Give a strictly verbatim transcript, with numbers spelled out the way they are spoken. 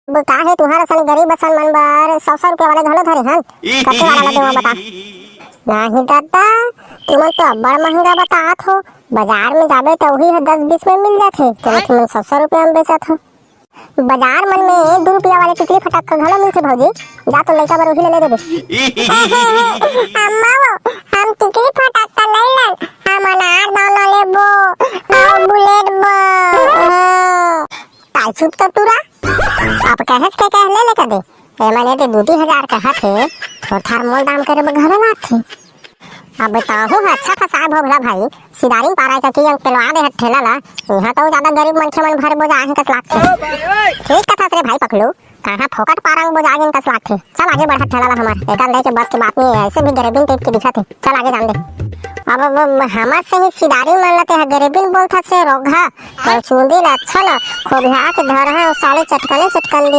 अब का हे, तुंहर असन गरीब असन मन बर सौ सौ रुपया वाले घलो धरे हन। कते वाला ला देवं बता? नहीं दादा, तुमन तो अब्बड़ महंगा बतात हो। बाजार में जाबे त उही ह दस बीस में मिल जाथे, तेला तुमन सौ सौ रुपया में बेचत हो। बाजार मन में दू रुपया वाले टिकली फटाका घलो मिलथे भौजी, जा तो लइका बर उही ले ले देबे। अम्मा वो, हम टिकली फटाका नहीं लन, हम अनार दाना लेबो, और बुलेट बम। हाँ। ताई चुप तो टूरा, अब कहेच के कह ले ले कदे, एमन ये दे दू तीन हजार कहत हे, थोर थार मोल दाम करे बर घलो लागथे। अब ताहू ह अच्छा फसाए भोभला भाई, सिदारिन पारा का की अंक पेलवा दे हट ठेला ला, इहाँ तो ज्यादा गरीब मनखे मन भर बोजा आहे कस लागथे। ठीक कथस रे भाई पकलू, कहाँ फोकट पारा अंक बोजा गेन कस लागथे। चल आगे बढ़त ठेला ला हमर, एकर लेके बस के बात नहीं है, ऐसे भी गरीबिन टाइप के दिखत हे। चल आगे जान दे। अब, अब, अब हमर से ही सिदारी मन ला ते ह गरीबिन बोलथस रे रोगहा, पर चुंदी ला अच्छा ना, खोबिहा के धरहा साले चटकने चटकन